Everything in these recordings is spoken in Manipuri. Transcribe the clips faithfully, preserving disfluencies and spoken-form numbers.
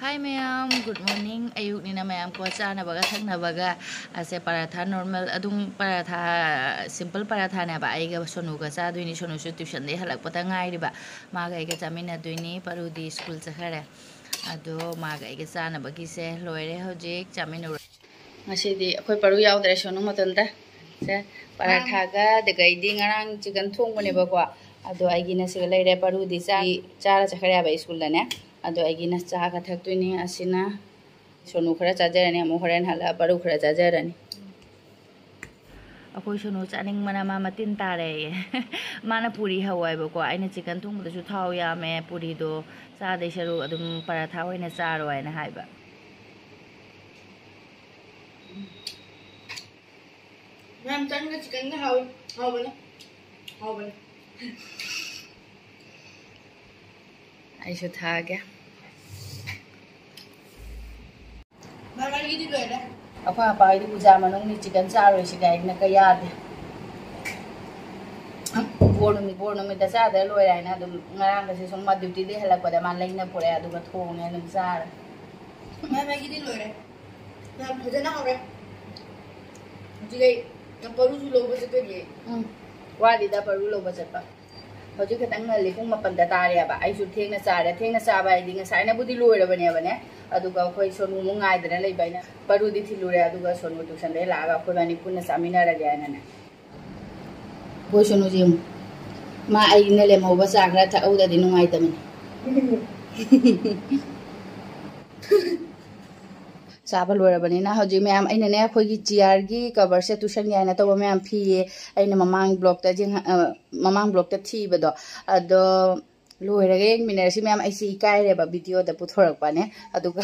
Hi ꯃꯌꯥꯝ, good morning. ꯑꯌꯨꯛꯅꯤꯅ ꯃꯌꯥꯝ ꯀꯣ, ꯆꯥꯅꯕꯒ ꯊꯛꯅꯕꯒ ꯑꯁꯦ ꯄꯔꯥꯊꯥ, normal ꯑꯗꯨꯝ ꯄꯔꯥꯊꯥ, simple ꯄꯔꯥꯊꯥꯅꯦꯕ꯫ ꯑꯩꯒ ꯁꯣꯅꯨꯒ ꯆꯥꯗꯣꯏꯅꯤ꯫ ꯁꯣꯅꯨꯁꯨ tuitionꯗꯩ ꯍꯜꯂꯛꯄꯗ ꯉꯥꯏꯔꯤꯕ꯫ ꯃꯥꯒ ꯑꯩꯒ ꯆꯥꯃꯤꯟꯅꯗꯣꯏꯅꯤ꯫ ꯄꯔꯨꯗꯤ school ꯆꯠꯈ꯭ꯔꯦ꯫ ꯑꯗꯣ ꯃꯥꯒ ꯑꯩꯒ ꯆꯥꯅꯕꯒꯤꯁꯦ ꯂꯣꯏꯔꯦ꯫ ꯍꯧꯖꯤꯛ ꯆꯥꯃꯤꯟꯅꯔꯨꯔꯦ꯫ ꯉꯁꯤꯗꯤ ꯑꯩꯈꯣꯏ ꯄꯔꯨ ꯌꯥꯎꯗ꯭ꯔꯦ, ꯁꯣꯅꯨ ꯃꯇꯣꯝꯇ꯫ ꯁꯦ, ꯄꯔꯥꯊꯥꯒ ꯑꯗꯒꯤꯗꯤ ꯉꯔꯥꯡ chicken ꯊꯣꯡꯕꯅꯦꯕꯀꯣ꯫ ꯑꯗꯣ ꯑꯩꯒꯤꯅ ꯁꯤꯒ ꯂꯩꯔꯦ꯫ ꯄꯔꯨꯗꯤ ꯆꯥ-, ꯆꯥꯔ ꯆꯠꯈ꯭ꯔꯦꯕ schoolꯗꯅꯦ꯫ ꯑꯗꯣ ꯑꯩꯒꯤꯅ ꯆꯥꯒ ꯊꯛꯇꯣꯏꯅꯤ꯫ ꯑꯁꯤꯅ ꯁꯣꯅꯨ ꯈꯔ ꯆꯥꯖꯔꯅꯤ, ꯑꯃꯨꯛ ꯍꯣꯔꯦꯟ ꯍꯜꯂꯛꯑ ꯄꯔꯨ ꯈꯔ ꯆꯥꯖꯔꯅꯤ꯫ ꯑꯩꯈꯣꯏ ꯁꯣꯅꯨ ꯆꯥꯅꯤꯡꯕꯅ ꯃꯥ ꯃꯇꯤꯟ ꯇꯥꯔꯦꯌꯦ꯫ ꯃꯥꯅ ꯄꯨꯔꯤ ꯍꯧꯋꯦꯕꯀꯣ꯫ ꯑꯩꯅ chicken ꯊꯣꯡꯕꯗꯁꯨ ꯊꯥꯎ ꯌꯥꯝꯃꯦ, ꯄꯨꯔꯤꯗꯣ ꯆꯥꯗꯣꯏ ꯁꯔꯨꯛ ꯑꯗꯨꯝ ꯄꯔꯥꯊꯥ ꯑꯣꯏꯅ ꯆꯥꯔꯣ ꯍꯥꯏꯅ ꯍꯥꯏꯕ꯫ ꯃꯌꯥꯝ ꯆꯪꯒ chickenꯒ ꯍꯥꯎꯏ꯫ ꯍꯥꯎꯕꯅꯦ꯫ ꯍꯥꯎꯕꯅꯦ꯫ ꯑꯩꯁꯨ ꯊꯥꯒꯦ꯫ ꯃꯔꯃꯔꯒꯤꯗꯤ ꯂꯣꯏꯔꯦ꯫ ꯑꯩꯈꯣꯏ ꯃꯄꯥ ꯍꯣꯏꯗꯤ ꯄꯨꯖꯥ ꯃꯅꯨꯡꯅꯤ, chicken ꯆꯥꯔꯣꯏꯁꯤ ꯀꯥꯏꯅ ꯀ ꯌꯥꯗꯦ꯫ ꯕꯣꯔ ꯅꯨꯃꯤꯠ, ꯕꯣꯔ ꯅꯨꯃꯤꯠꯇ ꯆꯥꯗ ꯂꯣꯏꯔꯦ ꯍꯥꯏꯅ ꯑꯗꯨꯝ ꯉꯔꯥꯡꯒꯁꯦ ꯁꯨꯝ ꯃꯥ dutyꯗꯩ ꯍꯜꯂꯛꯄꯗ ꯃꯥ ꯂꯩꯅ ꯄꯨꯔꯛꯑꯦ, ꯑꯗꯨꯒ ꯊꯣꯡꯉꯦ ꯑꯗꯨꯝ ꯆꯥꯔꯦ꯫ ꯃꯔꯃꯔꯒꯤꯗꯤ ꯂꯣꯏꯔꯦ꯫ ꯌꯥꯝ ꯐꯖꯅ ꯍꯧꯔꯦ꯫ ꯍꯧꯖꯤꯛ ꯑꯩ ꯄꯔꯨꯁꯨ ꯂꯧꯕ ꯆꯠꯇꯣꯏꯅꯦ꯫ ꯎꯝ꯫ ꯋꯥꯠꯂꯤꯗ ꯄꯔꯨ ꯂꯧꯕ ꯆꯠꯄ꯫ ꯍꯧꯖꯤꯛ ꯈꯤꯇꯪ ꯉꯜꯂꯤ, ꯄꯨꯡ ꯃꯥꯄꯟꯗ ꯇꯥꯔꯦꯕ꯫ ꯑꯩꯁꯨ ꯊꯦꯡꯅ ꯆꯥꯔꯦ꯫ ꯊꯦꯡꯅ ꯆꯥꯕ ꯍꯥꯏꯗꯤ ꯉꯁꯥꯏꯅꯕꯨꯗꯤ ꯂꯣꯏꯔꯕꯅꯦꯕꯅꯦ꯫ ꯑꯗꯨꯒ ꯑꯩꯈꯣꯏ ꯁꯣꯅꯨ ꯑꯃꯨꯛ ꯉꯥꯏꯗꯅ ꯂꯩꯕ ꯑꯩꯅ꯫ ꯄꯔꯨꯗꯤ ꯊꯤꯜꯂꯨꯔꯦ, ꯑꯗꯨꯒ ꯁꯣꯅꯨ tuitionꯗꯩ ꯂꯥꯛꯑꯒ ꯑꯩꯈꯣꯏꯕꯥꯅꯤ ꯄꯨꯟꯅ ꯆꯥꯃꯤꯟꯅꯔꯒꯦ ꯍꯥꯏꯅꯅꯦ꯫ ꯑꯩꯈꯣꯏ ꯁꯣꯅꯨꯁꯦ ꯌꯦꯡꯉꯨ꯫ ꯃꯥ ꯑꯩꯅ ꯂꯦꯝꯍꯧꯕ ꯆꯥ ꯈꯔ ꯊꯛꯍꯧꯗꯗꯤ ꯅꯨꯡꯉꯥꯏꯇꯕꯅꯤ꯫ ꯆꯥꯕ ꯂꯣꯏꯔꯕꯅꯤꯅ ꯍꯧꯖꯤꯛ ꯃꯌꯥꯝ ꯑꯩꯅꯅꯦ ꯑꯩꯈꯣꯏꯒꯤ chairꯒꯤ coverꯁꯦ tuitionꯒꯤ ꯍꯥꯏꯅ ꯇꯧꯕ ꯃꯌꯥꯝ ꯐꯤꯌꯦ꯫ ꯑꯩꯅ ꯃꯃꯥꯡ vlogꯇ ꯌꯦꯡꯍ-, ꯑ, ꯃꯃꯥꯡ vlogꯇ ꯊꯤꯕꯗꯣ ꯑꯗꯣ ꯂꯣꯏꯔꯒ ꯌꯦꯡꯃꯤꯟꯅꯔꯁꯤ ꯃꯌꯥꯝ꯫ ꯑꯩꯁꯦ ꯏꯀꯥꯏꯔꯦꯕ videoꯗ ꯄꯨꯊꯣꯔꯛꯄꯅꯦ꯫ ꯑꯗꯨꯒ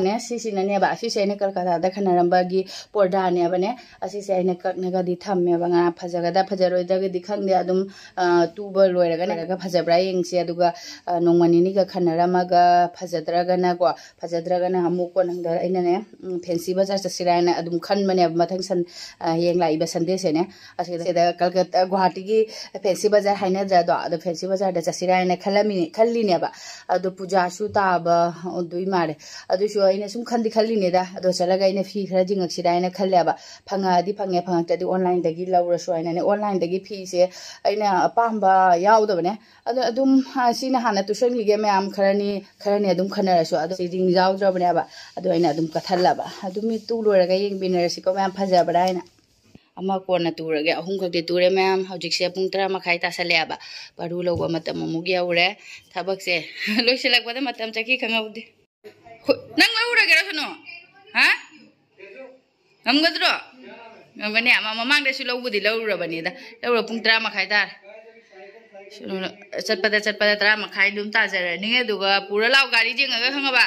ꯅꯦ, ꯁꯤꯁꯤꯅꯅꯦꯕ, ꯑꯁꯤꯁꯦ ꯑꯩꯅ ꯀꯜꯀꯇꯥꯗ ꯈꯟꯅꯔꯝꯕꯒꯤ ꯄꯣꯔꯗꯥꯅꯦꯕꯅꯦ꯫ ꯑꯁꯤꯁꯦ ꯑꯩꯅ ꯀꯛꯅꯒꯗꯤ ꯊꯝꯃꯦꯕ꯫ ꯉꯔꯥꯡ ꯐꯖꯒꯗ ꯐꯖꯔꯣꯏꯗ꯭ꯔꯒꯗꯤ ꯈꯪꯗꯦ, ꯑꯗꯨꯝ, ꯑ, ꯇꯨꯕ ꯂꯣꯏꯔꯒ ꯂꯩꯔꯒ ꯐꯖꯕ꯭ꯔꯥ ꯌꯦꯡꯁꯤ꯫ ꯑꯗꯨꯒ, ꯑ, ꯅꯣꯡꯃ ꯅꯤꯅꯤꯒ ꯈꯟꯅꯔꯝꯃꯒ ꯐꯖꯗ꯭ꯔꯒꯅꯀꯣ, ꯐꯖꯗ꯭ꯔꯒꯅ ꯑꯃꯨꯛ ꯀꯣꯟꯅ ꯍꯪꯗ-, ꯑꯩꯅꯅꯦ, ꯎꯝ, fancy ꯕꯖꯥꯔ ꯆꯠꯁꯤꯔꯥ ꯍꯥꯏꯅ ꯑꯗꯨꯝ ꯈꯟꯕꯅꯦꯕ ꯃꯊꯪ ꯁꯟ-, ꯑ, ꯍꯌꯦꯡ ꯂꯥꯛꯏꯕ Sundayꯁꯦꯅꯦ꯫ ꯑꯁꯤꯗ, ꯁꯤꯗ ꯀꯜꯀꯇꯥ, ꯒꯨꯋꯥꯍꯥꯇꯤꯒꯤ fancy ꯕꯖꯥꯔ ꯍꯥꯏꯅꯗ꯭ꯔꯗꯣ, ꯑꯗꯣ fancy ꯕꯖꯥꯔꯗ ꯆꯠꯁꯤꯔꯥ ꯍꯥꯏꯅ ꯈꯜꯂꯝꯃꯤ ꯈꯜꯂꯤꯅꯦꯕ꯫ ꯑꯗꯣ ꯄꯨꯖꯥꯁꯨ ꯇꯥꯕ ꯑꯣꯏꯗꯣꯏ ꯃꯥꯜꯂꯦ꯫ ꯑꯗꯨꯁꯨ ꯑꯩꯅ ꯁꯨꯝ ꯈꯟꯗꯤ ꯈꯜꯂꯤꯅꯦꯗ꯫ ꯑꯗꯣ ꯆꯠꯂꯒ ꯑꯩꯅ ꯐꯤ ꯈꯔ ꯌꯦꯡꯉꯛꯁꯤꯔꯥ ꯍꯥꯏꯅ ꯈꯜꯂꯦꯕ꯫ ꯐꯪꯉꯛꯑꯗꯤ ꯐꯪꯉꯦ, ꯐꯪꯉꯛꯇ꯭ꯔꯗꯤ online ꯗꯒꯤ ꯂꯧꯔꯁꯨ ꯍꯥꯏꯅꯅꯦ꯫ Online ꯗꯒꯤ ꯐꯤꯁꯦ ꯑꯩꯅ ꯑꯄꯥꯝꯕ ꯌꯥꯎꯗꯕꯅꯦ꯫ ꯑꯗꯣ ꯑꯗꯨꯝ, ꯑ, ꯁꯤꯅ ꯍꯥꯟꯅ ꯇꯨꯁꯟꯈꯤꯒꯦ ꯃꯌꯥꯝ, ꯈꯔꯅꯤ ꯈꯔꯅꯤ ꯑꯗꯨꯝ ꯈꯟꯅꯔꯁꯨ꯫ ꯑꯗꯣ ꯁꯤ ring ꯌꯥꯎꯗ꯭ꯔꯕꯅꯦꯕ꯫ ꯑꯗꯣ ꯑꯩꯅ ꯑꯗꯨꯝ ꯀꯠꯊꯠꯂꯕ꯫ ꯑꯗꯨ ꯃꯤ ꯇꯨ ꯂꯣꯏꯔꯒ ꯌꯦꯡꯃꯤꯟꯅꯔꯁꯤꯀꯣ ꯃꯌꯥꯝ, ꯐꯖꯕ꯭ꯔꯥ ꯍꯥꯏꯅ꯫ ꯑꯃ ꯀꯣꯟꯅ ꯇꯨꯔꯒꯦ꯫ ꯑꯍꯨꯝ ꯈꯛꯇꯤ ꯇꯨꯔꯦ ꯃꯌꯥꯝ꯫ ꯍꯧꯖꯤꯛꯁꯦ ꯄꯨꯡ ꯇꯔꯥ ꯃꯈꯥꯏ ꯇꯥꯁꯜꯂꯛꯑꯦꯕ꯫ ꯄꯔꯨ ꯂꯧꯕ ꯃꯇꯝ ꯑꯃꯨꯛ ꯌꯧꯔꯦ꯫ ꯊꯕꯛꯁꯦ ꯂꯣꯏꯁꯤꯜꯂꯛꯄꯗ ꯃꯇꯝ ꯆꯠꯈꯤ ꯈꯪꯍꯧꯗꯦ꯫ ꯍꯣ-, ꯅꯪ ꯂꯧꯔꯒꯦꯔꯣ ꯁꯅꯨ? ꯍꯥ? ꯉꯝꯒꯗ꯭ꯔꯣ? ꯉꯝꯒꯅꯤ꯫ ꯑꯃ ꯃꯃꯥꯡꯗꯁꯨ ꯂꯧꯕꯨꯗꯤ ꯂꯧꯔꯨꯔꯕꯅꯤꯗ꯫ ꯂꯧꯔ ꯄꯨꯡ ꯇꯔꯥ ꯃꯈꯥꯏ ꯇꯥꯔꯦ꯫ ꯁꯅꯨ ꯆꯠꯄꯗ, ꯆꯠꯄꯗ ꯇꯔꯥ ꯃꯈꯥꯏ ꯑꯗꯨꯝ ꯇꯥꯖꯔꯅꯤ꯫ ꯑꯗꯨꯒ ꯄꯨꯔ ꯂꯥꯛꯑꯣ ꯒꯥꯔꯤ ꯌꯦꯡꯉꯒ, ꯈꯪꯉꯕ?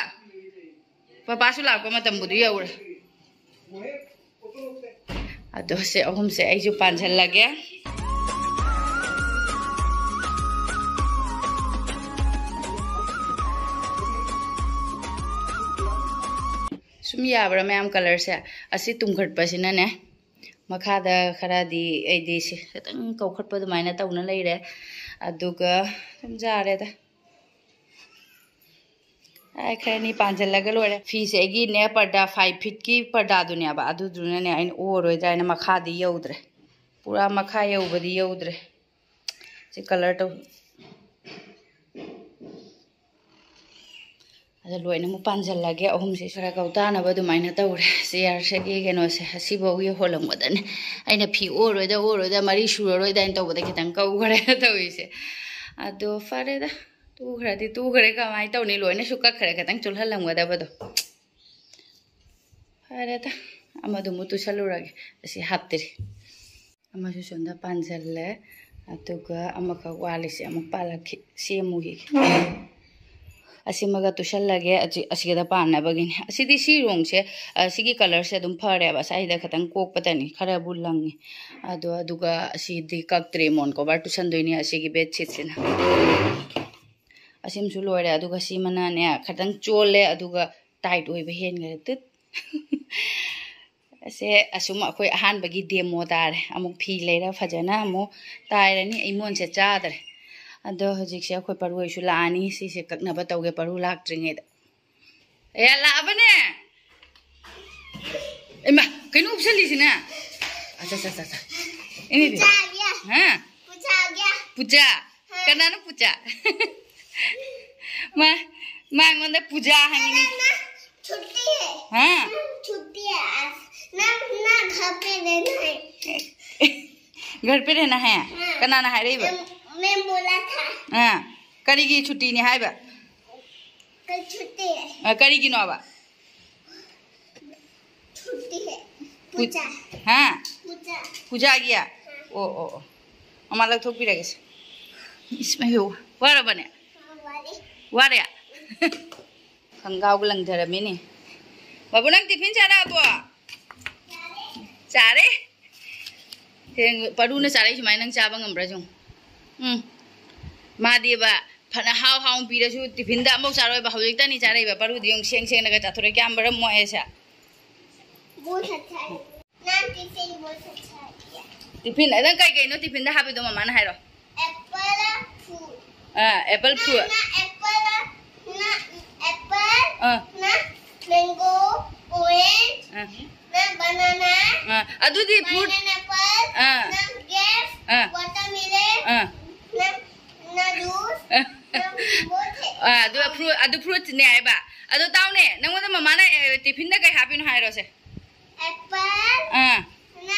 ꯄꯄꯥꯁꯨ ꯂꯥꯛꯄ ꯃꯇꯝꯕꯨꯗꯤ ꯌꯧꯔꯦ꯫ ꯑꯗꯣ ꯁꯦ ꯑꯍꯨꯝꯁꯦ ꯑꯩꯁꯨ ꯄꯥꯟꯁꯤꯜꯂꯒꯦ꯫ ꯁꯨꯝ ꯌꯥꯕ꯭ꯔꯥ ꯃꯌꯥꯝ colour ꯁꯦ? ꯑꯁꯤ ꯇꯨꯝꯈꯠꯄꯁꯤꯅꯅꯦ, ꯃꯈꯥꯗ ꯈꯔꯗꯤ ꯑꯩꯗꯤ ꯁꯤ ꯈꯤꯇꯪ ꯀꯧꯈꯠꯄ ꯑꯗꯨꯃꯥꯏꯅ ꯇꯧꯅ ꯂꯩꯔꯦ꯫ ꯑꯗꯨꯒ ꯁꯨꯝ ꯌꯥꯔꯦꯗ꯫ ꯑꯩ ꯈꯔꯅꯤ ꯄꯥꯟꯁꯤꯜꯂꯒ ꯂꯣꯏꯔꯦ꯫ ꯐꯤꯁꯦ ꯑꯩꯒꯤꯅꯦ ꯄꯔꯗꯥ five feet ꯀꯤ ꯄꯔꯗꯥꯗꯨꯅꯦꯕ, ꯑꯗꯨꯗꯨꯅꯅꯦ ꯑꯩꯅ ꯑꯣꯔꯣꯏꯗ꯭ꯔꯥ ꯍꯥꯏꯅ ꯃꯈꯥꯗꯤ ꯌꯧꯗ꯭ꯔꯦ, ꯄꯨꯔꯥ ꯃꯈꯥ ꯌꯧꯕꯗꯤ ꯌꯧꯗ꯭ꯔꯦ꯫ ꯁꯤ colour ꯇꯧ-, ꯑꯗ ꯂꯣꯏꯅꯃꯛ ꯄꯥꯟꯁꯤꯜꯂꯒꯦ꯫ ꯑꯍꯨꯝꯁꯤ ꯈꯔ ꯀꯧꯇꯥꯅꯕ ꯑꯗꯨꯃꯥꯏꯅ ꯇꯧꯔꯦ꯫ Chair ꯁꯤꯒꯤ ꯀꯩꯅꯣꯁꯦ ꯑꯁꯤꯐꯥꯎ ꯌꯧꯍꯜꯂꯝꯒꯗꯅꯤ꯫ ꯑꯩꯅ ꯐꯤ ꯑꯣꯔꯣꯏꯗ ꯑꯣꯔꯣꯏꯗ ꯃꯔꯤ ꯁꯨꯔꯔꯣꯏꯗ ꯍꯥꯏꯅ ꯇꯧꯕꯗ ꯈꯤꯇꯪ ꯀꯧꯈ꯭ꯔꯦ ꯇꯧꯔꯤꯁꯦ꯫ ꯑꯗꯣ ꯐꯔꯦꯗ, ꯇꯨꯈ꯭ꯔꯗꯤ ꯇꯨꯈ꯭ꯔꯦ, ꯀꯃꯥꯏꯅ ꯇꯧꯅꯤ? ꯂꯣꯏꯅꯁꯨ ꯀꯛꯈ꯭ꯔꯦ, ꯈꯤꯇꯪ ꯆꯨꯜꯍꯜꯂꯝꯒꯗꯕꯗꯣ꯫ ꯐꯔꯦꯗ, ꯑꯃꯗꯨꯃꯨꯛ ꯇꯨꯁꯜꯂꯨꯔꯒꯦ꯫ ꯑꯁꯤ ꯍꯥꯞꯇ꯭ꯔꯤ꯫ ꯑꯃꯁꯨ ꯁꯣꯝꯗ ꯄꯥꯟꯁꯤꯜꯂꯦ꯫ ꯑꯗꯨꯒ ꯑꯃꯈꯛ ꯋꯥꯠꯂꯤꯁꯦ ꯑꯃꯨꯛ ꯄꯥꯜꯂꯛꯈꯤ꯫ ꯁꯤ ꯑꯃꯨꯛ ꯌꯦꯡꯒꯦ꯫ ꯑꯁꯤꯃꯒ ꯇꯨꯁꯜꯂꯒꯦ꯫ ꯑꯁꯤ-, ꯑꯁꯤꯒꯗ ꯄꯥꯟꯅꯕꯒꯤꯅꯤ꯫ ꯑꯁꯤꯗꯤ ꯁꯤ ꯔꯣꯡꯁꯦ, ꯑ, ꯁꯤꯒꯤ colour ꯁꯦ ꯑꯗꯨꯝ ꯐꯔꯦꯕ꯫ ꯁ꯭ꯋꯥꯏꯗ ꯈꯤꯇꯪ ꯀꯣꯛꯄꯇꯅꯤ, ꯈꯔꯕꯨ ꯂꯪꯉꯤ꯫ ꯑꯗꯣ, ꯑꯗꯨꯒ ꯑꯁꯤꯗꯤ ꯀꯛꯇ꯭ꯔꯤ, ꯃꯣꯟ cover ꯇꯨꯁꯟꯗꯣꯏꯅꯤ ꯑꯁꯤꯒꯤ bed sheet ꯁꯤꯅ꯫ ꯑꯁꯤꯃꯁꯨ ꯂꯣꯏꯔꯦ꯫ ꯑꯗꯨꯒ ꯁꯤꯃꯅꯅꯦ ꯈꯤꯇꯪ ꯆꯣꯜꯂꯦ, ꯑꯗꯨꯒ tight ꯑꯣꯏꯕ ꯍꯦꯟꯈꯔꯦ꯫ ꯇꯨꯠ꯫ ꯑꯁꯦ ꯑꯁꯨꯝ ꯑꯩꯈꯣꯏ ꯑꯍꯥꯟꯕꯒꯤ demo ꯇꯥꯔꯦ꯫ ꯑꯃꯨꯛ ꯐꯤ ꯂꯩꯔ ꯐꯖꯅ ꯑꯃꯨꯛ ꯇꯥꯏꯔꯅꯤ꯫ ꯑꯩ ꯃꯣꯟꯁꯦ ꯆꯥꯗ꯭ꯔꯦ꯫ ꯑꯗꯣ ꯍꯧꯖꯤꯛꯁꯦ ꯑꯩꯈꯣꯏ ꯄꯔꯨ ꯍꯣꯏꯁꯨ ꯂꯥꯛꯑꯅꯤ꯫ ꯁꯤꯁꯦ ꯀꯛꯅꯕ ꯇꯧꯒꯦ, ꯄꯔꯨ ꯂꯥꯛꯇ꯭ꯔꯤꯉꯩꯗ꯫ ꯑꯦ, ꯂꯥꯛꯑꯕꯅꯦ꯫ ꯏꯃꯥ, ꯀꯩꯅꯣ ꯎꯞꯁꯜꯂꯤꯁꯤꯅ? ꯑꯆꯥ, ꯑꯆꯥ, ꯑꯆꯥ, ꯑꯆꯥ꯫ ꯏꯅꯦꯗꯤ? ꯄꯨꯖꯥꯒꯤ꯫ ꯍꯥ? ꯄꯨꯖꯥꯒꯤ꯫ ꯄꯨꯖꯥ? ꯍꯥ꯫ ꯀꯅꯥꯅꯣ ꯄꯨꯖꯥ? ꯃꯥ, ꯃꯥ ꯑꯩꯉꯣꯟꯗ ꯄꯨꯖꯥ ꯍꯥꯏꯅꯤꯡꯉꯤ꯫ ꯅꯪ, ꯅꯪ ꯆꯨꯠꯇꯤ ꯍꯦ꯫ ꯍꯥ? ꯅꯪ ꯆꯨꯠꯇꯤ ꯍꯦ꯫ ꯅꯪ, ꯅꯪ ꯘꯔ ꯄꯦ ꯔꯦꯍꯅꯥ ꯍꯦ꯫ ꯘꯔ ꯄꯦ ꯔꯦꯍꯅꯥ ꯍꯦ? ꯍꯥ꯫ ꯀꯅꯥꯅ ꯍꯥꯏꯔꯛꯏꯕ? ꯃꯦꯝ, ꯃꯦꯝ ꯕꯣꯂꯥ ꯊꯥ꯫ ꯑꯥ꯫ ꯀꯔꯤꯒꯤ ꯁꯨꯇꯤꯅꯤ ꯍꯥꯏꯕ? ꯀꯩ ꯁꯨꯇꯤ? ꯑ, ꯀꯔꯤꯒꯤꯅꯣꯕ? ꯁꯨꯇꯤ ꯍꯦ꯫ ꯄꯨ-, ꯄꯨꯖꯥ꯫ ꯍꯥ? ꯄꯨꯖꯥ꯫ ꯄꯨꯖꯥꯒꯤ? ꯑꯣ, ꯑꯣ, ꯑꯣ꯫ ꯃꯃꯥ ꯂꯧꯊꯣꯛꯄꯤꯔꯒꯦꯁꯦ꯫ ꯏꯁ, ꯃꯍꯦ, ꯋꯥꯔꯕꯅꯦ? ꯑ, ꯋꯥꯔꯦ꯫ ꯋꯥꯔꯦ? ꯈꯪꯒꯥꯎꯒ ꯂꯪꯊꯔꯝꯃꯤꯅꯦ꯫ ꯕꯥꯕꯨ, ꯅꯪ ꯇꯤꯐꯤꯟ ꯆꯥꯔꯛꯑꯕꯣ? ꯆꯥꯔꯦ꯫ ꯊꯦꯡ-, ꯄꯔꯨꯅ ꯆꯥꯔꯛꯏ ꯁꯨꯃꯥꯏꯅ ꯅꯪ ꯆꯥꯕ ꯉꯝꯕ꯭ꯔꯥ ꯌꯦꯡꯉꯨ꯫ ꯎꯝ꯫ ꯃꯥꯗꯤꯕ ꯐꯅ ꯍꯥꯎ ꯍꯥꯎꯅ ꯄꯤꯔꯁꯨ ꯇꯤꯐꯤꯟꯗ ꯑꯃꯐꯥꯎ ꯆꯥꯔꯣꯏꯕ꯫ ꯍꯧꯖꯤꯛꯇꯅꯤ ꯆꯥꯔꯛꯏꯕ꯫ ꯄꯔꯨꯗꯤ ꯌꯦꯡꯉꯨ ꯁꯦꯡ ꯁꯦꯡꯅꯒ ꯆꯥꯊꯣꯔꯛꯑꯦ꯫ ꯀꯌꯥꯝ ꯃꯔꯝ ꯃꯣꯛꯑꯦ ꯁꯦ꯫ ꯕꯣꯜ ꯁꯥꯟꯅꯁꯦ ꯍꯥꯏ꯫ ꯅꯪ ꯇꯤꯐꯤꯟ ꯕꯣꯜ ꯁꯥꯟꯅꯁꯦ ꯍꯥꯏ꯫ ꯇꯤꯐꯤꯟ, ꯅꯪ ꯀꯩ ꯀꯩꯅꯣ ꯇꯤꯐꯤꯟꯗ ꯍꯥꯞꯄꯤꯗꯣ ꯃꯃꯥꯅ ꯍꯥꯏꯔꯣ꯫ Apple fruit. ꯑꯥ, ꯑꯦꯄꯜ ꯐ꯭ꯔꯨꯠ꯫ ꯅꯪ ꯑꯦꯄꯜ, ꯅꯪ ꯑꯦꯄꯜ, ꯑꯥ꯫ ꯅꯪ ꯃꯦꯡꯒꯣ, ꯑꯣꯔꯦꯟꯖ, ꯑꯥ꯫ ꯅꯪ ꯕꯅꯥꯅꯥ, ꯑꯥ, ꯑꯗꯨꯗꯤ ꯐ꯭ꯔꯨꯠ꯫ ꯄꯥꯏꯅꯦꯄꯜ, ꯑꯥ꯫ ꯅꯪ ꯒ꯭ꯔꯦꯞ, ꯑꯥ꯫ ꯋꯥꯇꯔꯃꯦꯂꯟ, ꯑꯥ꯫ ꯅꯪ, ꯅꯪ ꯖꯨꯁ, ꯑꯥ꯫ ꯅꯪ ꯕꯣꯜ ꯁꯦ꯫ ꯑꯥ, ꯑꯗꯨ ꯐ꯭ꯔꯨꯠ, ꯑꯗꯨ ꯐ꯭ꯔꯨꯠꯁꯅꯦ ꯍꯥꯏꯕ꯫ ꯑꯗꯣ ꯇꯥꯎꯅꯦ, ꯅꯪꯉꯣꯟꯗ ꯃꯃꯥꯅ, ꯑꯦ, ꯇꯤꯐꯤꯟꯗ ꯀꯩ ꯍꯥꯞꯄꯤꯅꯣ ꯍꯥꯏꯔꯣꯁꯦ꯫ ꯑꯦꯄꯜ꯫ ꯑꯥ꯫ ꯅ,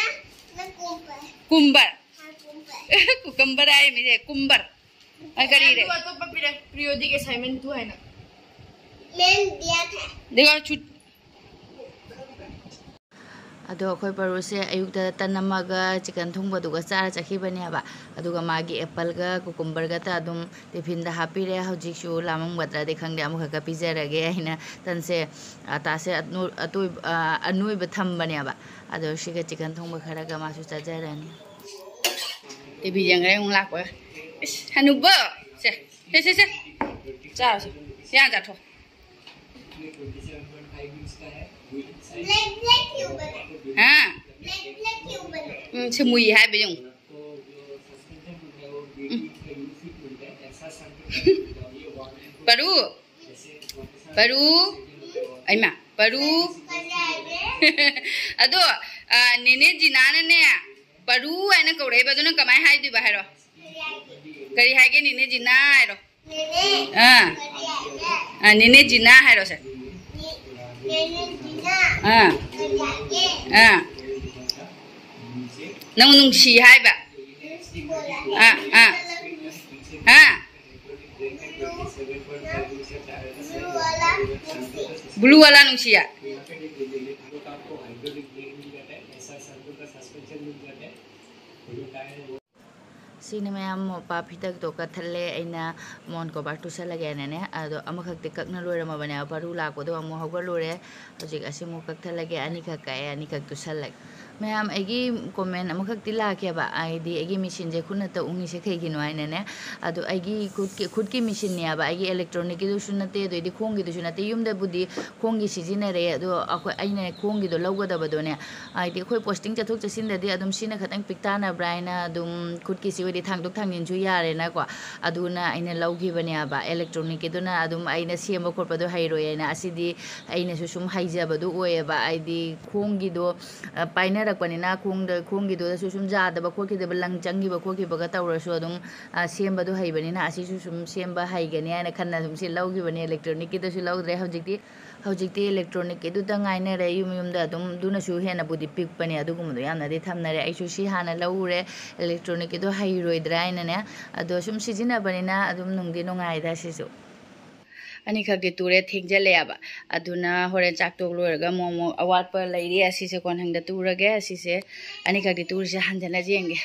ꯅ ꯀꯨꯝꯕꯔ꯫ ꯀꯨꯝꯕꯔ꯫ ꯍꯥ, ꯀꯨꯝꯕꯔ꯫ ꯀꯨꯀꯝꯕꯔ ꯍꯥꯏ ꯃꯤꯁꯦ, ꯀꯨꯝꯕꯔ꯫ ꯑ, ꯀꯔꯤ ꯔꯦ? ꯑꯗꯨ ꯑꯇꯣꯞꯄ ꯄꯤꯔꯦ, ꯄ꯭ꯔꯤꯌꯣꯗꯤꯒꯤ ꯑꯦꯁꯥꯏꯟꯃꯦꯟ ꯇꯨ ꯍꯥꯏꯅ꯫ ꯃꯦꯝ ꯗꯤꯌꯥ ꯊꯦ꯫ ꯗꯦꯒꯣ ꯆꯨꯠ-, ꯑꯗꯣ ꯑꯩꯈꯣꯏ ꯄꯔꯨꯁꯦ ꯑꯌꯨꯛꯇ ꯇꯟ ꯑꯃꯒ ꯆꯤꯀꯟ ꯊꯣꯡꯕꯗꯨꯒ ꯆꯥꯔ ꯆꯠꯈꯤꯕꯅꯦꯕ꯫ ꯑꯗꯨꯒ ꯃꯥꯒꯤ ꯑꯦꯄꯜꯒ ꯀꯨꯀꯨꯝꯕꯔꯒꯇ ꯑꯗꯨꯝ ꯇꯤꯐꯤꯟꯗ ꯍꯥꯞꯄꯤꯔꯦ꯫ ꯍꯧꯖꯤꯛꯁꯨ ꯂꯥꯝꯃꯝꯒꯗ꯭ꯔꯗꯤ ꯈꯪꯗꯦ, ꯑꯃꯈꯛꯀ ꯄꯤꯖꯔꯒꯦ ꯍꯥꯏꯅ ꯇꯟꯁꯦ, ꯑꯇꯥꯁꯦ ꯑꯅꯣ-, ꯑꯇꯣꯏꯕ-, ꯑ, ꯑꯅꯣꯏꯕ ꯊꯝꯕꯅꯦꯕ꯫ ꯑꯗꯣ ꯁꯤꯒ ꯆꯤꯀꯟ ꯊꯣꯡꯕ ꯈꯔꯒ ꯃꯥꯁꯨ ꯆꯥꯖꯔꯅꯤ꯫ ꯇꯤꯚꯤ ꯌꯦꯡꯈ꯭ꯔꯦ ꯑꯃꯨꯛ ꯂꯥꯛꯄ꯫ ꯏꯁ, ꯍꯅꯨꯕ! ꯁꯦ, ꯁꯦ, ꯁꯦ, ꯁꯦ꯫ ꯆꯥꯔꯣ, ꯁꯦ꯫ ꯁꯤ ꯍꯥꯟꯅ ꯆꯥꯊꯣꯛ꯫ ꯕ꯭ꯂꯦꯛ, ꯕ꯭ꯂꯦꯛ ꯀ꯭ꯌꯨ ꯕꯅꯥ꯫ ꯍꯥ? ꯕ꯭ꯂꯦꯛ, ꯕ꯭ꯂꯦꯛ ꯀ꯭ꯌꯨ ꯕꯅꯥ꯫ ꯎꯝ, ꯁꯤ ꯃꯨꯏ ꯍꯥꯏꯕ ꯌꯦꯡꯉꯨ꯫ ꯎꯝ꯫ ꯄꯔꯨ, ꯄꯔꯨ, ꯑꯩꯃ, ꯄꯔꯨ꯫ ꯑꯗꯣ, ꯑ, ꯅꯦꯅꯦ ꯖꯤꯅꯥꯅꯅꯦ, ꯄꯔꯨ ꯍꯥꯏꯅ ꯀꯧꯔꯛꯏꯕ, ꯑꯗꯨꯅ ꯀꯃꯥꯏꯅ ꯍꯥꯏꯗꯣꯏꯕ ꯍꯥꯏꯔꯣ? ꯀꯔꯤ ꯍꯥꯏꯒꯦ, ꯅꯦꯅꯦ ꯖꯤꯅꯥ ꯍꯥꯏꯔꯣ? ꯑꯥ꯫ ꯑꯥ, ꯅꯦꯅꯦ ꯖꯤꯅꯥ ꯍꯥꯏꯔꯣ ꯁꯦ꯫ ꯑꯥ꯫ ꯑꯥ꯫ ꯅꯪ ꯅꯨꯡꯁꯤ ꯍꯥꯏꯕ꯫ ꯑꯥ, ꯑꯥ꯫ ꯑꯥ꯫ ꯕ꯭ꯂꯨ ꯋꯥꯂꯥ ꯅꯨꯡꯁꯤꯌꯥ꯫ ꯁꯤꯅ ꯃꯌꯥꯝ ꯃꯣꯝꯄꯥꯛ ꯐꯤꯗꯛꯇꯣ ꯀꯠꯊꯠꯂꯦ꯫ ꯑꯩꯅ ꯃꯣꯟ ꯀꯣꯕꯔ ꯇꯨꯁꯜꯂꯒꯦꯅꯅꯦ꯫ ꯑꯗꯣ ꯑꯃꯈꯛꯇꯤ ꯀꯛꯅ ꯂꯣꯏꯔꯝꯃꯕꯅꯦꯕ, ꯄꯔꯨ ꯂꯥꯛꯄꯗꯣ ꯑꯃꯨꯛ ꯍꯧꯒꯠꯂꯨꯔꯦ꯫ ꯍꯧꯖꯤꯛ ꯑꯁꯤꯃꯨꯛ ꯀꯛꯊꯠꯂꯒꯦ, ꯑꯅꯤꯈꯛ ꯀꯛꯑꯦ, ꯑꯅꯤꯈꯛ ꯇꯨꯁꯜꯂꯒꯦ꯫ ꯃꯌꯥꯝ, ꯑꯩꯒꯤ ꯀꯣꯃꯦꯟ ꯑꯃꯈꯛꯇꯤ ꯂꯥꯛꯀꯦꯕ, ꯍꯥꯏꯗꯤ ꯑꯩꯒꯤ ꯃꯦꯁꯤꯟꯁꯦ ꯈꯨꯠꯅ ꯇꯧ ꯎꯪꯉꯤꯁꯦ ꯀꯩꯒꯤꯅꯣ ꯍꯥꯏꯅꯅꯦ꯫ ꯑꯗꯣ ꯑꯩꯒꯤ ꯈꯨꯠꯀꯤ, ꯈꯨꯠꯀꯤ ꯃꯦꯁꯤꯟꯅꯦꯕ, ꯑꯩꯒꯤ ꯏꯂꯦꯛꯇ꯭ꯔꯣꯅꯤꯛꯀꯤꯗꯨꯁꯨ ꯅꯠꯇꯦ, ꯑꯗꯩꯗꯤ ꯈꯣꯡꯒꯤꯗꯨꯁꯨ ꯅꯠꯇꯦ꯫ ꯌꯨꯝꯗꯕꯨꯗꯤ ꯈꯣꯡꯒꯤ ꯁꯤꯖꯤꯟꯅꯔꯦ, ꯑꯗꯣ ꯑꯩꯈꯣꯏ, ꯑꯩꯅ ꯈꯣꯡꯒꯤꯗꯣ ꯂꯧꯒꯗꯕꯗꯣꯅꯦ, ꯍꯥꯏꯗꯤ ꯑꯩꯈꯣꯏ ꯄꯣꯁꯇꯤꯡ ꯆꯠꯊꯣꯛ ꯆꯠꯁꯤꯟꯗꯗꯤ ꯑꯗꯨꯝ ꯁꯤꯅ ꯈꯇꯪ ꯄꯤꯛ ꯇꯥꯟꯅꯕ꯭ꯔꯥ ꯍꯥꯏꯅ ꯑꯗꯨꯝ ꯈꯨꯠꯀꯤꯁꯤ ꯑꯣꯏꯗꯤ ꯊꯥꯡꯗꯣꯛ ꯊꯥꯡꯖꯤꯟꯁꯨ ꯌꯥꯔꯦꯅꯀꯣ꯫ ꯑꯗꯨꯅ ꯑꯩꯅ ꯂꯧꯈꯤꯕꯅꯦꯕ꯫ ꯏꯂꯦꯛꯇ꯭ꯔꯣꯅꯤꯛꯀꯤꯗꯨꯅ ꯑꯗꯨꯝ ꯑꯩꯅ ꯁꯦꯝꯕ ꯈꯣꯠꯄꯗꯣ ꯍꯩꯔꯣꯏ ꯍꯥꯏꯅ, ꯑꯁꯤꯗꯤ ꯑꯩꯅꯁꯨ ꯁꯨꯝ ꯍꯩꯖꯕꯗꯣ ꯑꯣꯏꯌꯦꯕ꯫ ꯍꯥꯏꯗꯤ ꯈꯣꯡꯒꯤꯗꯣ, ꯑ, ꯄꯥꯏꯅꯔꯛꯄꯅꯤꯅ ꯈꯣꯡꯗ, ꯈꯣꯡꯒꯤꯗꯨꯗꯁꯨ ꯁꯨꯝ ꯌꯥꯗꯕ ꯈꯣꯠꯈꯤꯗꯕ, ꯂꯪ ꯆꯪꯈꯤꯕ ꯈꯣꯠꯈꯤꯕꯒ ꯇꯧꯔꯁꯨ ꯑꯗꯨꯝ, ꯑ, ꯁꯦꯝꯕꯗꯣ ꯍꯩꯕꯅꯤꯅ ꯑꯁꯤꯁꯨ ꯁꯨꯝ ꯁꯦꯝꯕ ꯍꯩꯒꯅꯤ ꯍꯥꯏꯅ ꯈꯟꯅ ꯁꯨꯝ ꯁꯤ ꯂꯧꯈꯤꯕꯅꯦ꯫ ꯏꯂꯦꯛꯇ꯭ꯔꯣꯅꯤꯛꯀꯤꯗꯁꯨ ꯂꯧꯗ꯭ꯔꯦ꯫ ꯍꯧꯖꯤꯛꯇꯤ ꯍꯧꯖꯤꯛꯇꯤ ꯏꯂꯦꯛꯇ꯭ꯔꯣꯅꯤꯛꯀꯤꯗꯨꯗ ꯉꯥꯏꯅꯔꯦ꯫ ꯌꯨꯝ ꯌꯨꯝꯗ ꯑꯗꯨꯝ, ꯑꯗꯨꯅꯁꯨ ꯍꯦꯟꯅꯕꯨꯗꯤ ꯄꯤꯛꯄꯅꯦ, ꯑꯗꯨꯒꯨꯝꯕꯗꯣ ꯌꯥꯝꯅꯗꯤ ꯊꯝꯅꯔꯦ꯫ ꯑꯩꯁꯨ ꯁꯤ ꯍꯥꯟꯅ ꯂꯧꯔꯦ, ꯏꯂꯦꯛꯇ꯭ꯔꯣꯅꯤꯛꯀꯤꯗꯣ ꯍꯩꯔꯣꯏꯗ꯭ꯔꯥ ꯍꯥꯏꯅꯅꯦ꯫ ꯑꯗꯣ ꯁꯨꯝ ꯁꯤꯖꯤꯟꯅꯕꯅꯤꯅ ꯑꯗꯨꯝ ꯅꯨꯡꯗꯤ ꯅꯨꯡꯉꯥꯏꯗ ꯁꯤꯁꯨ꯫ ꯑꯅꯤꯈꯛꯇꯤ ꯇꯨꯔꯦ, ꯊꯦꯡꯖꯜꯂꯛꯑꯦꯕ꯫ ꯑꯗꯨꯅ ꯍꯣꯔꯦꯟ ꯆꯥꯛ ꯇꯣꯛ ꯂꯣꯏꯔꯒ ꯑꯃꯨꯛ, ꯑꯃꯨꯛ ꯑꯋꯥꯠꯄ ꯂꯩꯔꯤ, ꯑꯁꯤꯁꯦ ꯀꯣꯟꯍꯪꯗ ꯇꯨꯔꯒꯦ꯫ ꯑꯁꯤꯁꯦ ꯑꯅꯤꯈꯛꯇꯤ ꯇꯨꯔꯤꯁꯦ ꯍꯟꯖꯜꯂ ꯌꯦꯡꯒꯦ꯫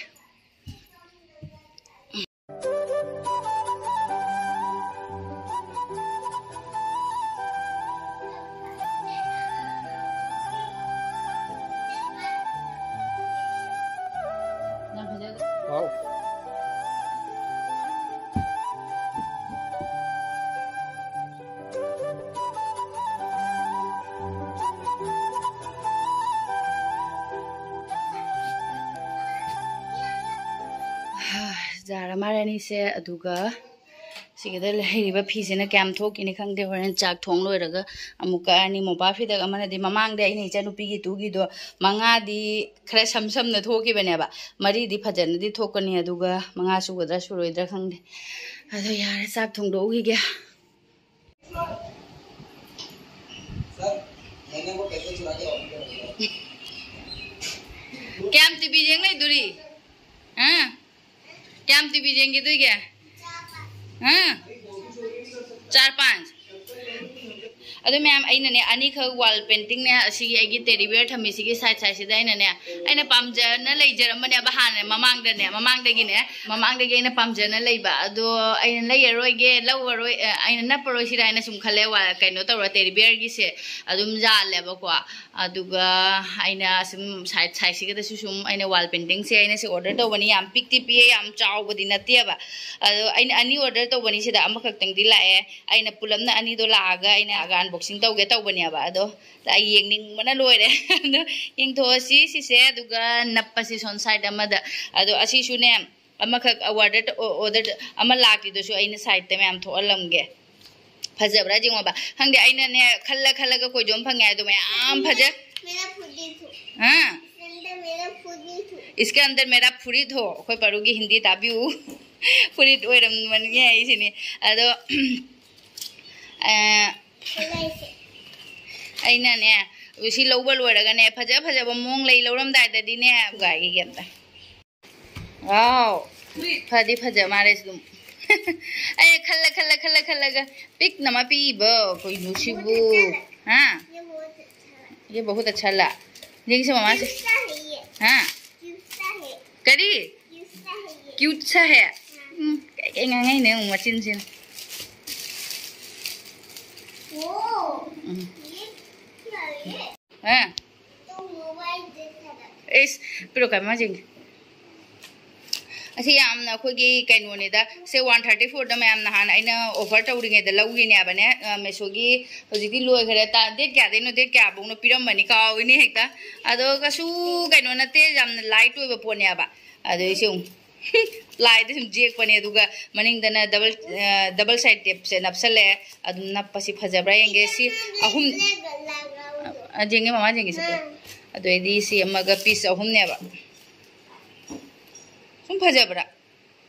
ꯖꯥꯔ ꯑꯃ ꯑꯅꯤꯁꯦ, ꯑꯗꯨꯒ ꯁꯤꯒꯤꯗ ꯂꯩꯔꯤꯕ ꯐꯤꯁꯤꯅ ꯀꯌꯥꯝ ꯊꯣꯛꯈꯤꯅꯤ ꯈꯪꯗꯦ꯫ ꯍꯣꯔꯦꯟ ꯆꯥꯛ ꯊꯣꯡ ꯂꯣꯏꯔꯒ ꯑꯃꯨꯛ ꯀꯛꯑꯅꯤ꯫ ꯃꯣꯝꯄꯥꯛ ꯐꯤꯗꯛ ꯑꯃꯅꯗꯤ ꯃꯃꯥꯡꯗ ꯑꯩꯅ ꯏꯆꯟꯅꯨꯄꯤꯒꯤ ꯇꯨꯒꯤꯗꯣ ꯃꯉꯥꯗꯤ ꯈꯔ ꯁꯝ ꯁꯝꯅ ꯊꯣꯛꯈꯤꯕꯅꯦꯕ, ꯃꯔꯤꯗꯤ ꯐꯖꯅꯗꯤ ꯊꯣꯛꯀꯅꯤ꯫ ꯑꯗꯨꯒ ꯃꯉꯥ ꯁꯨꯒꯗ꯭ꯔꯥ ꯁꯨꯔꯣꯏꯗ꯭ꯔꯥ ꯈꯪꯗꯦ꯫ ꯑꯗꯣ ꯌꯥꯔꯦ, ꯆꯥꯛ ꯊꯣꯡꯗꯣꯛꯎꯈꯤꯒꯦ꯫ ꯀꯌꯥꯝ ꯇꯤꯚꯤ ꯌꯦꯡ ꯂꯩꯗꯣꯔꯤ? ꯍꯥ? ꯀꯌꯥꯝ ꯇꯤꯚꯤ ꯌꯦꯡꯈꯤꯗꯣꯏꯒꯦ? ꯍꯥ? ꯆꯥꯔ ꯄꯥꯟꯁ꯫ ꯑꯗꯨ ꯃꯌꯥꯝ, ꯑꯩꯅꯅꯦ, ꯑꯅꯤꯈꯛ ꯋꯥꯜ ꯄꯦꯟꯇꯤꯡꯅꯦ, ꯑꯁꯤꯒꯤ ꯑꯩꯒꯤ ꯇꯦꯗꯤ ꯕꯤꯌꯔ ꯊꯝꯃꯤꯁꯤꯒꯤ ꯁꯥꯏꯠ ꯁꯥꯏꯠꯁꯤꯗ ꯑꯩꯅꯅꯦ, ꯑꯩꯅ ꯄꯥꯝꯖꯅ ꯂꯩꯖꯔꯝꯕꯅꯦꯕ ꯍꯥꯟꯅ, ꯃꯃꯥꯡꯗꯅꯦ, ꯃꯃꯥꯡꯗꯒꯤꯅꯦ, ꯃꯃꯥꯡꯗꯒꯤ ꯑꯩꯅ ꯄꯥꯝꯖꯅ ꯂꯩꯕ꯫ ꯑꯗꯣ ꯑꯩꯅ ꯂꯩꯔꯔꯣꯏꯒꯦ, ꯂꯧꯔꯔꯣꯏ, ꯑ, ꯑꯩꯅ ꯅꯞꯄꯔꯣꯏ ꯁꯤꯗ ꯍꯥꯏꯅ ꯁꯨꯝ ꯈꯜꯂꯦ, ꯋꯥ-, ꯀꯩꯅꯣ ꯇꯧꯔ, ꯇꯦꯗꯤ ꯕꯤꯌꯔꯒꯤꯁꯦ ꯑꯗꯨꯝ ꯌꯥꯜꯂꯦꯕꯀꯣ꯫ ꯑꯗꯨꯒ ꯑꯩꯅ ꯁꯨꯝ ꯁꯥꯏꯠ ꯁꯥꯏꯠꯁꯤꯒꯗꯁꯨ ꯁꯨꯝ ꯑꯩꯅ ꯋꯥꯜ ꯄꯦꯟꯇꯤꯡꯁꯦ ꯑꯩꯅ ꯁꯤ ꯑꯣꯔꯗꯔ ꯇꯧꯕꯅꯤ, ꯌꯥꯝ ꯄꯤꯛꯇꯤ ꯄꯤꯛꯑꯦ, ꯌꯥꯝ ꯆꯥꯎꯕꯗꯤ ꯅꯠꯇꯦꯕ꯫ ꯑꯗꯣ ꯑꯩꯅ ꯑꯅꯤ ꯑꯣꯔꯗꯔ ꯇꯧꯕꯅꯤ, ꯁꯤꯗ ꯑꯃꯈꯛꯇꯪꯗꯤ ꯂꯥꯛꯑꯦ꯫ ꯑꯩꯅ ꯄꯨꯂꯞꯅ ꯑꯅꯤꯗꯣ ꯂꯥꯛꯑꯒ ꯑꯩꯅ ꯑꯟꯕꯣꯛꯁꯤꯡ ꯇꯧꯒꯦ ꯇꯧꯕꯅꯦꯕ꯫ ꯑꯗꯣ ꯑꯩ ꯌꯦꯡꯅꯤꯡꯕꯅ ꯂꯣꯏꯔꯦ꯫ ꯑꯗꯣ ꯌꯦꯡꯊꯣꯛꯑꯁꯤ ꯁꯤꯁꯦ, ꯑꯗꯨꯒ ꯅꯞꯄꯁꯤ ꯁꯣꯝ ꯁꯥꯏꯠ ꯑꯃꯗ꯫ ꯑꯗꯣ ꯑꯁꯤꯁꯨꯅꯦ, ꯑꯃꯈꯛ ꯑꯣꯔꯗꯔ, ꯑꯣꯔꯗꯔ ꯑꯃ ꯂꯥꯛꯇ꯭ꯔꯤꯗꯨꯁꯨ ꯑꯩꯅ ꯁꯥꯏꯠꯇ ꯃꯌꯥꯝ ꯊꯣꯛꯍꯜꯂꯝꯒꯦ꯫ ꯐꯖꯕ꯭ꯔꯥ ꯌꯦꯡꯉꯣꯕ꯫ ꯈꯪꯗꯦ, ꯑꯩꯅꯅꯦ, ꯈꯜꯂ ꯈꯜꯂꯒ ꯀꯣꯏꯗꯣꯝ ꯐꯪꯉꯦ ꯍꯥꯏꯗꯣ ꯃꯌꯥꯝ ꯐꯖ-, मेरा फुर्री थू। ꯍꯥ? इसके अंदर मेरा फुर्री थू। इसके अंदर मेरा फुर्री थू। ꯑꯩꯈꯣꯏ ꯄꯥꯔꯨꯒꯤ ꯍꯤꯟꯗꯤ ꯇꯥꯕꯤꯌꯨ꯫ ꯐꯨꯔꯤꯠ ꯑꯣꯏꯔꯝꯃꯅꯤ ꯍꯥꯏꯁꯤꯅꯤ꯫ ꯑꯗꯣ, ꯑ, ꯑꯩꯅꯅꯦ, ꯁꯤ ꯂꯧꯕ ꯂꯣꯏꯔꯒꯅꯦ, ꯐꯖ ꯐꯖꯕ ꯃꯑꯣꯡ ꯂꯩ ꯂꯧꯔꯝꯗꯥꯏꯗꯗꯤꯅꯦ, ꯒꯥꯏꯒꯤ ꯑꯝꯇ꯫ ꯋꯥꯎ, ꯐꯗꯤ ꯐꯖ ꯃꯥꯜꯂꯦ ꯑꯗꯨꯝ꯫ ꯑꯩ ꯈꯜꯂ, ꯈꯜꯂ, ꯈꯜꯂ, ꯈꯜꯂꯒ ꯄꯤꯛꯅ ꯑꯃ ꯄꯤꯕ ꯀꯩꯅꯣ ꯁꯤꯕꯨ? ꯍꯥ? ये बहुत अच्छा ला। ꯌꯦꯡꯁꯤ ꯃꯃꯥꯁꯦ꯫ ꯍꯥ? ꯀꯔꯤ? ꯀ꯭ꯌꯨꯠ ꯁꯥ ꯍꯦ? ꯎꯝ, ꯀꯩ ꯀꯩ ꯉꯥꯡꯉꯛꯏꯅꯣ ꯌꯦꯡꯉꯨ ꯃꯆꯤꯟꯁꯤꯅ꯫ ꯎꯝ꯫ ꯍꯥ? ꯑꯦꯁ, ꯄꯤꯔꯛꯑꯣ, ꯀꯥꯏ ꯃꯥ ꯌꯦꯡꯒꯦ꯫ ꯑꯁꯤ ꯌꯥꯝꯅ ꯑꯩꯈꯣꯏꯒꯤ ꯀꯩꯅꯣꯅꯤꯗ, ꯁꯦ ꯋꯥꯟ ꯊꯥꯔꯇꯤ ꯐꯣꯔꯗ ꯃꯌꯥꯝ ꯅꯍꯥꯟ ꯑꯩꯅ ꯑꯣꯐꯔ ꯇꯧꯔꯤꯉꯩꯗ ꯂꯧꯈꯤꯅꯦꯕꯅꯦ, ꯑ, ꯃꯦꯁꯣꯒꯤ ꯍꯧꯖꯤꯛꯇꯤ ꯂꯣꯏꯈ꯭ꯔꯦ, ꯇꯥ-, ꯗꯦꯠ ꯀꯌꯥꯗꯩꯅꯣ, ꯗꯦꯠ ꯀꯌꯥꯐꯧꯅꯣ ꯄꯤꯔꯝꯕꯅꯤ ꯀꯥꯎꯏꯅꯦ ꯍꯦꯛꯇ꯫ ꯑꯗꯣ ꯀꯩꯁꯨ ꯀꯩꯅꯣ ꯅꯠꯇꯦ, ꯌꯥꯝꯅ ꯂꯥꯏꯠ ꯑꯣꯏꯕ ꯄꯣꯠꯅꯦꯕ꯫ ꯑꯗꯨ ꯑꯩꯁꯦ ꯑꯃꯨꯛ ꯄ꯭ꯂꯥꯏꯗ ꯁꯨꯝ ꯌꯦꯛꯄꯅꯦ, ꯑꯗꯨꯒ ꯃꯅꯤꯡꯗꯅ ꯗꯕꯜ ꯗꯕꯜ ꯁꯥꯏꯠ ꯇꯦꯞꯁꯦ ꯅꯞꯁꯜꯂꯦ꯫ ꯑꯗꯨꯝ ꯅꯞꯄꯁꯤ ꯐꯖꯕ꯭ꯔꯥ ꯌꯦꯡꯒꯦ꯫ ꯁꯤ ꯑꯍꯨꯝ꯫ ꯑ, ꯌꯦꯡꯒꯦ, ꯃꯃꯥ ꯌꯦꯡꯒꯦ ꯁꯤ꯫ ꯑꯗꯨꯑꯣꯏꯗꯤ ꯁꯤ ꯑꯃꯒ ꯄꯤꯁ ꯑꯍꯨꯝꯅꯦꯕ꯫ ꯁꯨꯝ ꯐꯖꯕ꯭ꯔꯥ?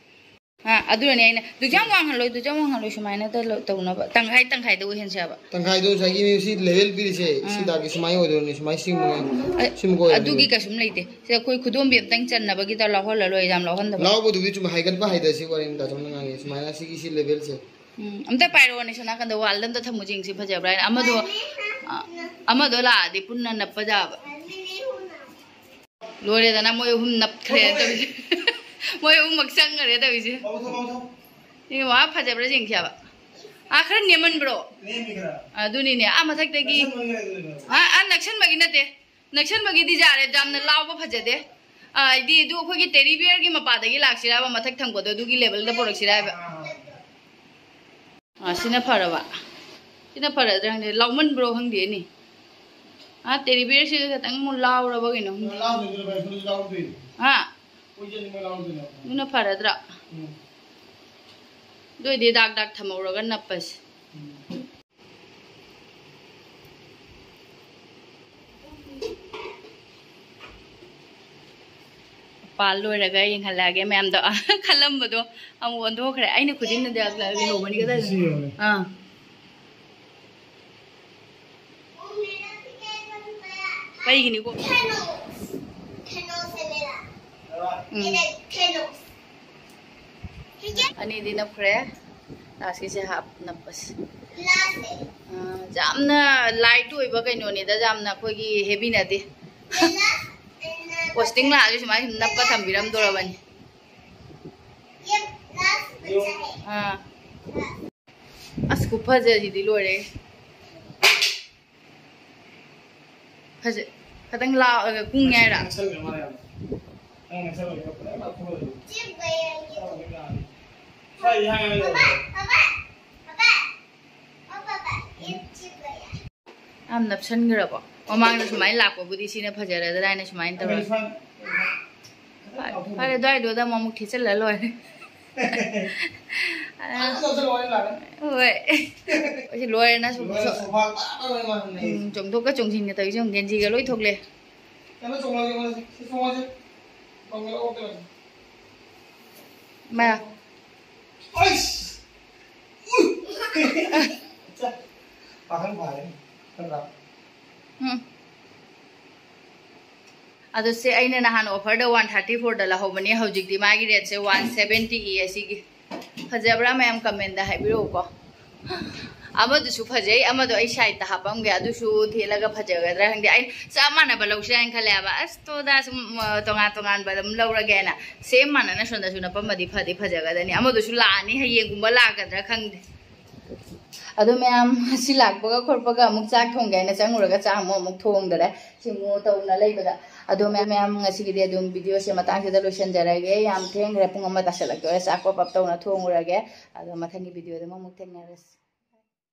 ꯑꯥ, ꯑꯗꯨꯅꯅꯦ ꯑꯩꯅ ꯑꯗꯨꯛ ꯌꯥꯝ ꯋꯥꯡꯍꯜꯂꯣꯏ, ꯑꯗꯨꯛ ꯌꯥꯝ ꯋꯥꯡꯍꯜꯂꯣꯏ, ꯁꯨꯃꯥꯏꯅ ꯇꯧ-, ꯇꯧꯅꯕ꯫ ꯇꯪꯈꯥꯏ ꯇꯪꯈꯥꯏꯗ ꯑꯣꯏꯍꯟꯁꯦ ꯍꯥꯏꯕ꯫ ꯇꯪꯈꯥꯏꯗꯣ ꯉꯁꯥꯏꯒꯤ ꯁꯤ ꯂꯦꯚꯦꯜ ꯄꯤꯔꯤꯁꯦ, ꯁꯤ ꯎꯝ꯫ ꯇꯥꯛꯀꯤ ꯁꯨꯃꯥꯏꯅ ꯑꯣꯏꯗꯣꯏꯅꯤ, ꯁꯨꯃꯥꯏꯅ ꯁꯤꯃꯨꯛ ꯑ-, ꯁꯤꯃꯨꯛ ꯑꯣꯏꯔꯅꯤ꯫ ꯑꯗꯨꯒꯤ ꯀꯩꯁꯨꯝ ꯂꯩꯇꯦ꯫ ꯁꯤꯗ ꯑꯩꯈꯣꯏ ꯈꯨꯗꯣꯝꯕꯤ ꯑꯝꯇꯪ ꯆꯟꯅꯕꯒꯤꯗ ꯂꯧꯍꯜꯂ ꯂꯣꯏꯔꯦ, ꯌꯥꯝ ꯂꯧꯍꯟꯗꯕ꯫ ꯂꯥꯎꯕꯗꯨꯒꯤ ꯆꯨꯝꯅ ꯍꯥꯏꯒꯠꯄ ꯍꯥꯏꯗ ꯁꯤ ꯋꯥꯔꯤꯅꯤ ꯇꯥꯆꯧꯅ ꯉꯥꯡꯉꯤ꯫ ꯁꯨꯃꯥꯏꯅ ꯁꯤꯒꯤ ꯁꯤ ꯂꯦꯚꯦꯜꯁꯦ꯫ ꯎꯝ, ꯑꯝꯇ ꯄꯥꯏꯔꯛꯑꯣꯅꯦ, ꯁꯣꯝ ꯅꯥꯀꯟꯗ ꯋꯥꯜꯗ ꯑꯝꯇ ꯊꯝꯃꯨ ꯌꯦꯡꯁꯤ ꯐꯖꯕ꯭ꯔꯥ ꯍꯥꯏꯅ꯫ ꯑꯃꯗꯣ, ꯑ, ꯑꯃꯗꯣ ꯂꯥꯛꯑꯗꯤ ꯄꯨꯟꯅ ꯅꯞꯄ ꯌꯥꯕ꯫ ꯂꯣꯏꯔꯦꯗꯅ, ꯃꯣꯏ ꯑꯍꯨꯝ ꯅꯞꯈ꯭ꯔꯦ ꯇꯧꯔꯤꯁꯦ꯫ ꯃꯣꯏ ꯑꯍꯨꯝꯃꯛ ꯆꯪꯈ꯭ꯔꯦ ꯇꯧꯔꯤꯁꯦ꯫ ꯌꯦꯡꯉꯣ, ꯑꯥ, ꯐꯖꯕ꯭ꯔꯥ ꯌꯦꯡꯁꯦ ꯍꯥꯏꯕ꯫ ꯑꯥ, ꯈꯔ ꯅꯦꯝꯃꯟꯕ꯭ꯔꯣ? ꯅꯦꯝꯃꯤ ꯈꯔ꯫ ꯑꯗꯨꯅꯤꯅꯦ, ꯑꯥ, ꯃꯊꯛꯇꯒꯤ꯫ ꯅꯛꯁꯟꯕꯒꯤ ꯑꯣꯏꯗꯣꯏꯅꯦꯕ꯫ ꯑꯥ, ꯑꯥ, ꯅꯛꯁꯟꯕꯒꯤ ꯅꯠꯇꯦ꯫ ꯅꯛꯁꯟꯕꯒꯤꯗꯤ ꯌꯥꯔꯦ, ꯌꯥꯝꯅ ꯂꯥꯎꯕ ꯐꯖꯗꯦ꯫ ꯑꯥ, ꯍꯥꯏꯗꯤ ꯑꯗꯨ ꯑꯩꯈꯣꯏꯒꯤ ꯇꯦꯔꯤ ꯕꯤꯌꯔꯒꯤ ꯃꯄꯥꯗꯒꯤ ꯂꯥꯛꯁꯤꯔꯥꯕ, ꯃꯊꯛ ꯊꯪꯕꯗꯣ ꯑꯗꯨꯒꯤ ꯂꯦꯚꯦꯜꯗ ꯄꯨꯔꯛꯁꯤꯔꯥ ꯍꯥꯏꯕ꯫ ꯑꯥ꯫ ꯑꯥ, ꯁꯤꯅ ꯐꯔꯕ? ꯁꯤꯅ ꯐꯔꯗ꯭ꯔꯥ ꯈꯪꯗꯦ, ꯂꯥꯎꯃꯟꯕ꯭ꯔꯣ ꯈꯪꯗꯦꯅꯦ꯫ ꯑꯥ, ꯇꯦꯔꯤ ꯕꯤꯌꯔꯁꯤꯒ ꯈꯤꯇꯪ ꯑꯃꯨꯛ ꯂꯥꯎꯔꯕ ꯀꯩꯅꯣ ꯈꯪꯗꯦ꯫ ꯂꯥꯎꯗꯣꯏꯅꯦ ꯚꯥꯏ, ꯁꯣꯝꯗꯁꯨ ꯂꯥꯎꯗꯣꯏꯅꯦ꯫ ꯍꯥ? ꯀꯣꯏ ꯆꯠꯂꯤ ꯃꯣꯏ ꯂꯥꯎꯗꯣꯏꯅꯦ꯫ ꯑꯗꯨꯅ ꯐꯔꯗ꯭ꯔꯥ? ꯎꯝ꯫ ꯑꯗꯨ ꯑꯣꯏꯗꯤ ꯗꯥꯛ ꯗꯥꯛ ꯊꯝꯍꯧꯔꯒ ꯅꯞꯄꯁꯦ꯫ ꯎꯝ꯫ ꯄꯥꯜ ꯂꯣꯏꯔꯒ ꯌꯦꯡꯍꯜꯂꯛꯑꯒꯦ ꯃꯌꯥꯝꯗꯣ꯫ ꯈꯜꯂꯝꯕꯗꯣ ꯑꯃꯨꯛ ꯑꯣꯟꯊꯣꯛꯈ꯭ꯔꯦ꯫ ꯑꯩꯅ ꯈꯨꯖꯤꯟꯅꯗꯤ ꯑꯁ ꯂꯩꯍꯧꯕꯅꯤ ꯀꯗꯥꯏꯗꯅꯣ? ꯁꯤ ꯌꯦꯡꯉꯨꯅꯦ꯫ ꯑꯥ꯫ ꯀꯩꯒꯤꯅꯤꯀꯣ? ꯎꯝ꯫ ꯑꯅꯤꯗꯤ ꯅꯞꯈ꯭ꯔꯦ꯫ ꯂꯥꯁꯀꯤꯁꯦ ꯍꯥꯞ ꯅꯞꯄꯁꯦ꯫ ꯑꯥ, ꯌꯥꯝꯅ ꯂꯥꯏꯠ ꯑꯣꯏꯕ ꯀꯩꯅꯣꯅꯤꯗ, ꯌꯥꯝꯅ ꯑꯩꯈꯣꯏꯒꯤ ꯍꯦꯚꯤ ꯅꯠꯇꯦ꯫ ꯄꯣꯁꯇꯤꯡ ꯂꯥꯛꯑꯁꯨ ꯁꯨꯃꯥꯏꯅ ꯁꯨꯝ ꯅꯞꯄ ꯊꯝꯕꯤꯔꯝꯗꯣꯔꯕꯅꯤ꯫ ꯑꯥ꯫ ꯑꯁ, ꯈꯨꯐꯖꯁꯤꯗꯤ ꯂꯣꯏꯔꯦ꯫ ꯐꯖ-, ꯈꯤꯇꯪ ꯂꯥꯎ-, ꯀꯨꯡꯉꯦ ꯍꯥꯏꯔ? ꯅꯪ ꯅꯛꯁꯜꯂꯒ ꯐꯖꯅ ꯂꯥꯎꯊꯣꯛꯑꯣ꯫ ꯁ꯭ꯋꯥꯏꯗꯤ ꯍꯥꯏ ꯍꯥꯏ ꯂꯩꯔꯦ꯫ ꯌꯥꯝ ꯅꯞꯁꯟꯈ꯭ꯔꯕꯣ? ꯃꯃꯥꯡꯗ ꯁꯨꯃꯥꯏꯅ ꯂꯥꯛꯄꯕꯨꯗꯤ ꯁꯤꯅ ꯐꯖꯔꯗ꯭ꯔꯥ ꯍꯥꯏꯅ ꯁꯨꯃꯥꯏꯅ ꯇꯧꯔꯒ꯫ ꯐꯔꯦ, ꯑꯗꯨꯋꯥꯏꯗꯨꯗ ꯑꯃꯨꯛ ꯊꯦꯠꯆꯜꯂ ꯂꯣꯏꯔꯦ꯫ ꯍꯣꯏ꯫ ꯑꯩꯁꯦ ꯂꯣꯏꯔꯦꯅ ꯁꯨꯝ ꯎꯝ, ꯆꯣꯡꯊꯣꯛꯀ ꯆꯣꯡꯁꯤꯟꯒ ꯇꯧꯔꯤꯁꯦ ꯌꯦꯡꯉꯨ, ꯒꯦꯟꯖꯤꯒ ꯂꯣꯏ ꯊꯣꯛꯂꯦ꯫ ꯃꯥ꯫ ꯎꯝ꯫ ꯑꯗꯣ ꯁꯦ, ꯑꯩꯅ ꯅꯍꯥꯟ offerꯗ one thirty fourꯗ ꯂꯧꯍꯧꯕꯅꯦ, ꯍꯧꯖꯤꯛꯇꯤ ꯃꯥꯒꯤ rateꯁꯦ one seventy ꯏ ꯑꯁꯤꯒꯤ꯫ ꯐꯖꯕ꯭ꯔꯥ ꯃꯌꯥꯝ commentꯗ ꯍꯥꯏꯕꯤꯔꯛꯎꯀꯣ꯫ ꯑꯃꯗꯨꯁꯨ ꯐꯖꯩ, ꯑꯃꯗꯣ ꯑꯩ sideꯇ ꯍꯥꯞꯄꯝꯒꯦ, ꯑꯗꯨꯁꯨ ꯊꯦꯠꯂꯒ ꯐꯖꯒꯗ꯭ꯔꯥ ꯈꯪꯗꯦ꯫ ꯑꯩꯅ ꯆꯞ ꯃꯥꯟꯅꯕ ꯂꯧꯁꯤꯔꯥ ꯍꯥꯏꯅ ꯈꯜꯂꯦꯕ, ꯑꯁ ꯇꯣꯗꯥ ꯁꯨꯝ ꯑ, ꯇꯣꯉꯥꯟ ꯇꯣꯉꯥꯟꯕ ꯑꯗꯨꯝ ꯂꯧꯔꯒꯦꯅ꯫ Same ꯃꯥꯟꯅꯅ ꯁꯣꯝꯗꯁꯨ ꯅꯞꯄꯝꯃꯗꯤ ꯐꯗꯤ ꯐꯖꯒꯗꯅꯤ꯫ ꯑꯃꯗꯨꯁꯨ ꯂꯥꯛꯑꯅꯤ ꯍꯌꯦꯡꯒꯨꯝꯕ ꯂꯥꯛꯀꯗ꯭ꯔꯥ ꯈꯪꯗꯦ꯫ ꯑꯗꯣ ꯃꯌꯥꯝ ꯁꯤ ꯂꯥꯛꯄꯒ ꯈꯣꯠꯄꯒ ꯑꯃꯨꯛ ꯆꯥꯛ ꯊꯣꯡꯒꯦ ꯍꯥꯏꯅ ꯆꯪꯉꯨꯔꯒ ꯆꯥꯛ ꯑꯃꯨꯛ ꯑꯃꯨꯛ ꯊꯣꯡꯗꯔꯦ꯫ ꯁꯤꯃꯨ ꯇꯧꯅ ꯂꯩꯕꯗ꯫ ꯑꯗꯣ ꯃꯌꯥꯝ, ꯃꯌꯥꯝ ꯉꯁꯤꯒꯤꯗꯤ ꯑꯗꯨꯝ videoꯁꯦ ꯃꯇꯥꯡꯁꯤꯗ ꯂꯣꯏꯁꯤꯟꯖꯔꯒꯦ꯫ ꯌꯥꯝ ꯊꯦꯡꯈ꯭ꯔꯦ, ꯄꯨꯡ ꯑꯃ ꯇꯥꯁꯜꯂꯛꯇꯣꯔꯦ꯫ ꯆꯥꯛ ꯄꯞ ꯄꯞ ꯇꯧꯅ ꯊꯣꯡꯉꯨꯔꯒꯦ꯫ ꯑꯗꯣ ꯃꯊꯪꯒꯤ videoꯗ ꯑꯃꯨꯛ ꯊꯦꯡꯅꯔꯁꯤ꯫